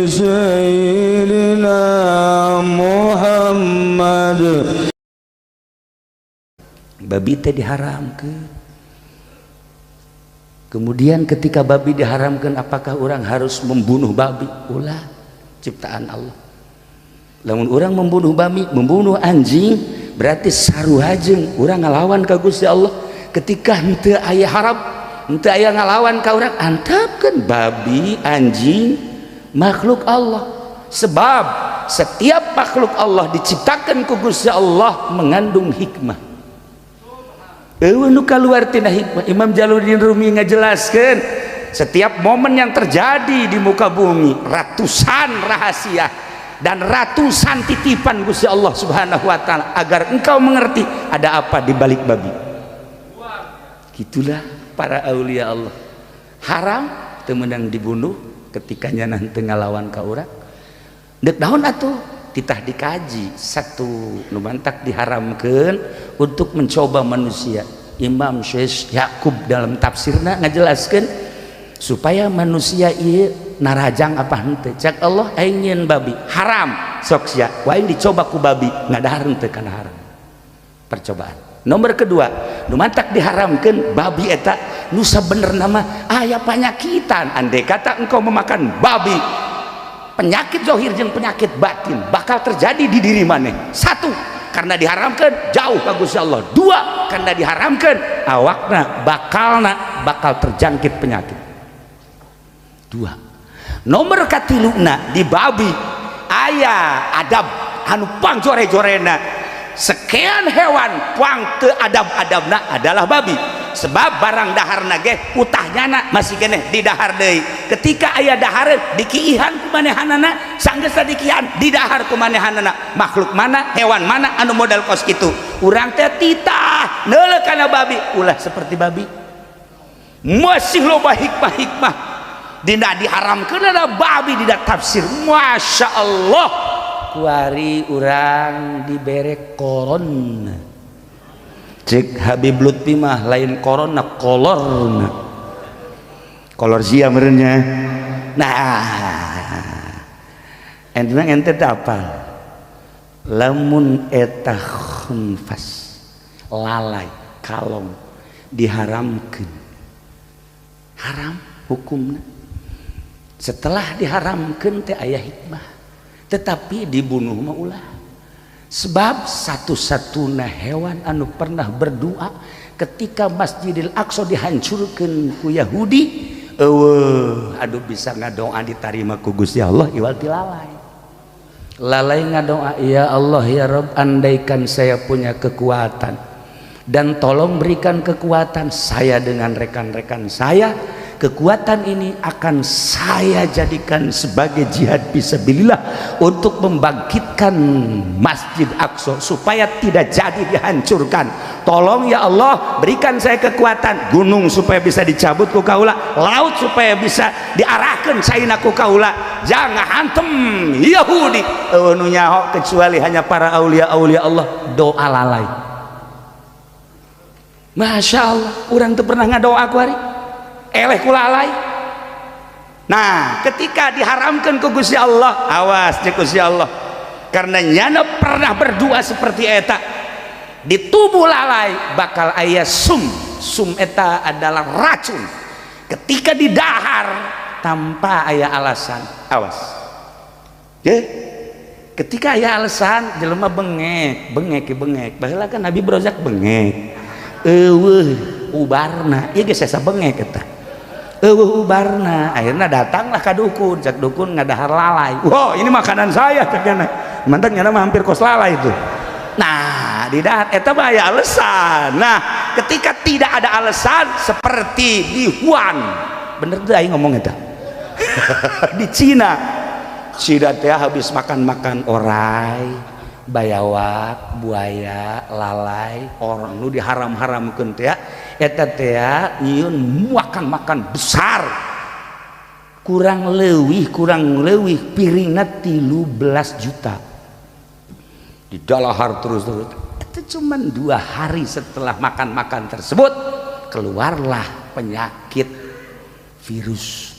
سيدنا محمد. Babi teh diharamkan. Kemudian ketika babi diharamkan, apakah orang harus membunuh babi? Ulah, ciptaan Allah. Lamun orang membunuh babi, membunuh anjing, berarti sarua jeung urang ngalawan ka Gusti Allah. Ketika henteu aya haram, henteu aya ngalawan ka urang, antapkeun babi, anjing, makhluk Allah. Sebab setiap makhluk Allah diciptakan ku Gusti Allah mengandung hikmah. Euweuh nu kaluar tina hikmah. Imam Jalaluddin Rumi ngajelaskeun setiap momen yang terjadi di muka bumi ratusan rahasia dan ratusan titipan Gusti Allah Subhanahu wa taala agar engkau mengerti ada apa di balik babi. Gitulah para aulia Allah. Haram teu meunang dibunuh ketika nyana teu ngalawan ka urang. Deuk naon atuh? Titah dikaji satu nu mantak diharamkeun untuk mencoba manusia. Imam Syekh Yakub dalam tafsirna ngajelaskeun supaya manusia ieu narajang apa henteu. Cek Allah, aing nyieun babi haram, sok sia ku aing dicoba ku babi ngadahar henteu kana haram. Percobaan nomor kedua nu mantak diharamkeun babi eta nu sabenerna mah aya panyakitan. Andai kata engkau memakan babi, penyakit zohir jeung penyakit batin bakal terjadi di diri maneh. Satu, karena diharamkan jauh ka Gusti Allah. Dua, karena diharamkan awakna bakalna bakal terjangkit penyakit. Dua. Nomor katiluna, di babi aya adab anu pangjore-jorena. Sekian hewan pang teu adab-adabna adalah babi, sebab barang daharna ge utahnyana masih keneh di dahar deui. Ketika aya dahareun, dikiihan ku manehanana. Sanggeusna dikiihan, di dahar ku manehanana. Makhluk mana, hewan mana anu modal kos kitu? Urang teh titah neuleuh kana babi, ulah seperti babi. Masih loba hikmah-hikmah dina diharamkeun ada babi dina tafsir. Masya Allah, kuari urang dibere corona. Cek Habib Lutfi mah lain corona, kolorna, kolor sia merenya. Nah, ente ente teh apal lamun eta khunfas, lalai, kalong diharamkeun, haram hukumna. Setelah diharamkeun teh aya hikmah, tetapi dibunuh mah ulah, sebab satu-satunya hewan anu pernah berdoa ketika Masjidil Aqsa dihancurkan ku Yahudi, euweuh aduh bisa ngadoa ditarima ku Gusti Allah iwal ti lalai. Lalai ngadoa, "Ya Allah, ya Rabb, andaikan saya punya kekuatan dan tolong berikan kekuatan saya dengan rekan-rekan saya, kekuatan ini akan saya jadikan sebagai jihad fisabilillah untuk membangkitkan Masjid Aqsa supaya tidak jadi dihancurkan. Tolong ya Allah, berikan saya kekuatan, gunung supaya bisa dicabut ku kaula, laut supaya bisa diarahkan caina ku kaula, jangan hantem Yahudi." Euweuh nu nyaho kecuali hanya para aulia-aulia Allah. Doa lalai, Masya Allah. Urang teu pernah ngadoa ku hari eleh ku lalai. Nah, ketika diharamkan ku Gusti Allah, awas cek Gusti Allah, karena nyana pernah berdoa seperti eta, di tubuh lalai bakal aya sum. Sum eta adalah racun. Ketika didahar tanpa aya alasan, awas. Oke? Ketika aya alasan, jelema bengek bengek bengek. Baheula kan Nabi Brozak bengek, euweuh ubarna. Ieu geus asa bengek eta, euweuh ubarna. Akhirnya datanglah ka dukun. Cek dukun, ngadahar lalai. "Wah, ini makanan saya," cek nyana. Mantak nyana mah hampir kos lalai itu. Nah, di dahar eta mah aya alasan. Nah, ketika tidak ada alasan seperti di Wuhan, bener tuh aing ngomong eta, di Cina. Cina teh habis makan-makan orai, bayawak, buaya, lalai, orang nu diharam-haramkeun teh eta teh nyieun makan-makan besar, kurang leuwih piringna 13 juta di dalahar terus terus. Itu cuman 2 hari setelah makan-makan tersebut keluarlah penyakit virus.